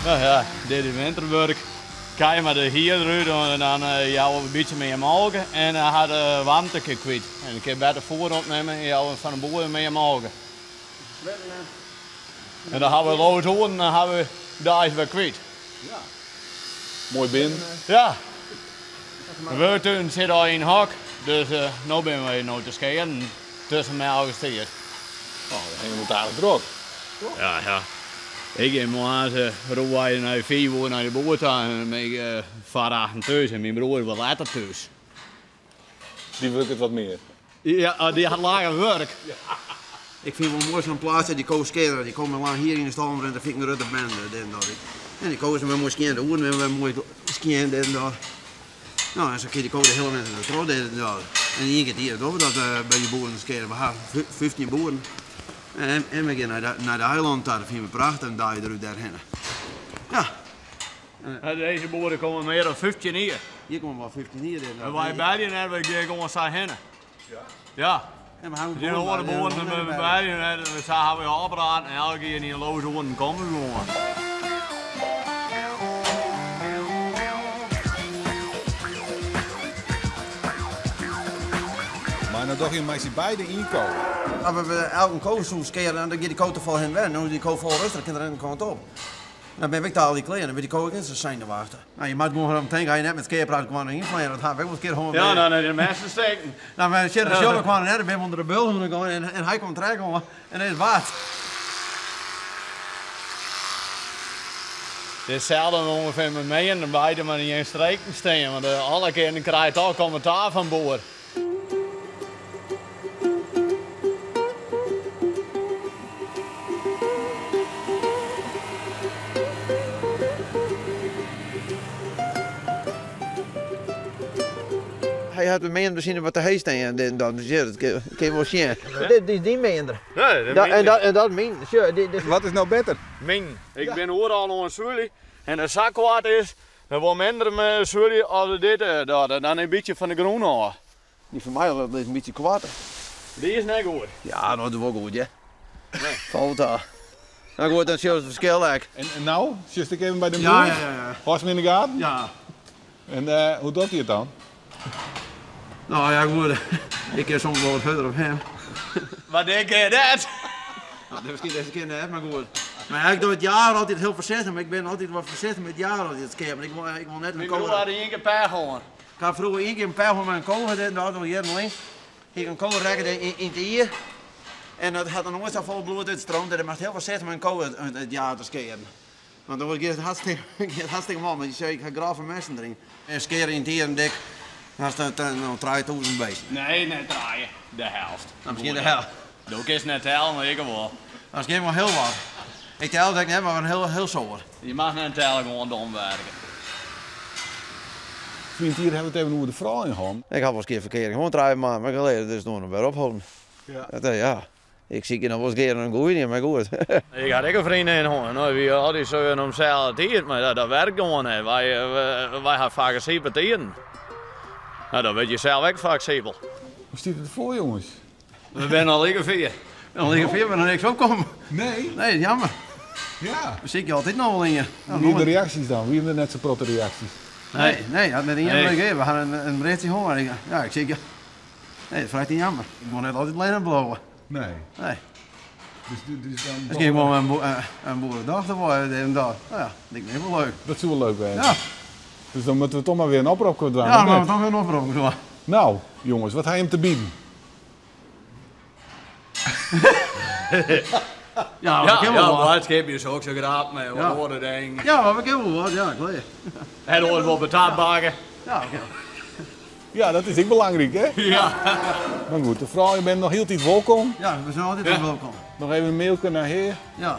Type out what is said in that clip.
No ja, dit is winterwurk. Kij mei de hier derút en dan jouwe we in bytsje mear molke en dan ha de waarmte kwyt. En dan kin better foer opnimme en jouwe we fan de boer mear molke. En dan ha we loosoeren, dan ha we deis wer kwyt. Ja. Moai binnen. Ja. De wurktún sit al yn hok, dus no binne we no te skearen tusken melk stiet. Oh, dat hinget wol aardich drok. Ja, ja. Ik gean moarns rûnwei nei 5 oere nei de boer ta en dan bin ik foar achten thús en myn broer is wat letter thús. Dy wurket wat mear? Ja, dy hat langer wurk. Ik fyn wol moai sa'n plaatsje, dy ko skeare, dy komme lang hier yn de stal omrint, dat fyn ik in grutte bende, dit en dat. En dy ko is wer moai skjin, de oeren binne wer moai skjin, dit en dat. No, en sa kin dy ko de hiele winter der troch, dit en dat. En ien kear it jier dogge we dat by dy boeren skeare. We ha 15 boeren. En, en we gean nei de, nei de eilannen ta, dat fine we prachtich, in dei derút dêrhinne. Ja. Dizze boeren komme mear dan 15 jier. Hjir komme al 15 jier. Dit en wy belje net, we gean gewoan sa hinne. Ja. Ja. En we hawwe De oare boeren we belje net, sa hawwe we ôfpraat en elke kear yn de loosoeren komme we gewoan. Mar no dogge jim mei syn beide ien ko. As we elk in ko soe skeare, dan giet dy ko te folle hinne wer. No is dy ko folle rêstiger, kin der in kant op. Dan bin ik al dy klean, dan wurdt dy ko ek net sa senuwachtich. No, je moat gewoan om tinke, as je net met skear praat, gewoan ynflean. Dat ha ik ek wol in kear hân. Ja, dan is de messen steken. Nou, we sjogge de kwam net, dan binne we ûnder de bul gien en hy komt trek oan en is wat. Dit is selde ûngefear mei my en beide mar yn jin streken stean, want alle kearen krijt al kommentaar fan boer. Hy hat de meander syn wat te heech stean en dat, dus ja, dat kin je wol sjen. Dit is dyn meander. Nee, dat, en dat, en dat myn. Sjoch, dit, Wat is no better? Myn. Ik bin oeral oan sully en as sa koart is, dan wol minder me sully as dit dat, dan in bytsje fan de grûn ôf. Dy fan my is in bytsje koarter. Dy is net goed. Ja, dat is wol goed, ja. Nee. Falt ta. Nou goed, dan sjochst it ferskil ek. En no? Sjochst ek even by de Ja, boer? ja, ja, ja. Hâldst him yn de gaten? Ja. En hoe docht hy it dan? Nou ja, goed. Ik kin soms wol wat hurder op him. Mar dit kear net. Nou, miskien dizze kear net, mar goed. Mar ik doch it jaar altyd hiel foarsichtich, mar ik bin altyd wat foarsichtich mei it jaar altyd it skearen. Want ik wol net in Myn ko. broer hat ien kear pech hân. Ik ha froeger ien kear in pech hân mei in ko, dit en dat, al jierren lyn. Hie ik in ko rekke yn it ier en dat hat noch noait safolle bloed útstroomd en dan moatst hiel foarsichtich mei in ko it jaar te skearen. Want dan giet it hartstikke, giet it hartstikke mal, want je sizze ik ha grove messen deryn. En skeare yn it ier en dik, hast no 3000 beesten. Nee, net trije, de helft. Nou, miskien de helft. Do kinst net tellen, mar ik wol. Dat is wol hiel wat. Ik tel it ek net, mar in hiel, hiel soad. Je mag net tellen, gewoan dom werke. Vriend, hier hebben we het even oer de froulju hân. Ik ha wol ris kear ferkearing hân, trije maand, mar ik lear dus no noch wer opholden. Ja. Dat, ja. Ik sykje noch wolris kear in goeie, mar goed. Ik had ek in freondin hân. No, wy altyd seuen om selde tiid, mar dat, dat werkt gewoan net. Wy, wy ha faak sympathyen. Nou, dan wurdt je sels ek fleksibel. Hoe stiet it derfoar, jonges? We binne al like fier. Al like fier, mar noch niks opkommen. Nee. Nee, jammer. Ja. We sykje altyd noch wol ien. Hoe wiene de reaksjes dan? Wiene der net sa protte reaksjes? Nee, nee, hat net ien Nee. reagearre. We ha in berichtsje hân, mar ik, ja, ik sykje. Nee, dat frij jammer. Ik wol net altyd allinnich bliuwe. Nee. Nee. Dus, dus dan Miskien wol in boeredochter wol, dit en dat. Nou ja, liket my wol leuk. Dat soe wol leuk wêze. Ja. Dus dan moatte we toch mar wer in oprop dwaan. Ja, of dan moatte net? we toch wer in oprop dwaan. Nou, jonges, wat ha jim te bieden? Ja, we Ja, kinne ja, wol wat. boadskip is ook zo graag met wat Ja. oare dingen. Ja, maar we kinne wol wat, ja, klear. En oars wol patat bakken. Ja, oké. Ja, dat is ek belangryk, hè? Ja. Mar goed, de froulju binne noch hieltyd wolkom. Ja, we binne altyd Ja. wolkom. Noch even in mailke nei hjir. Ja.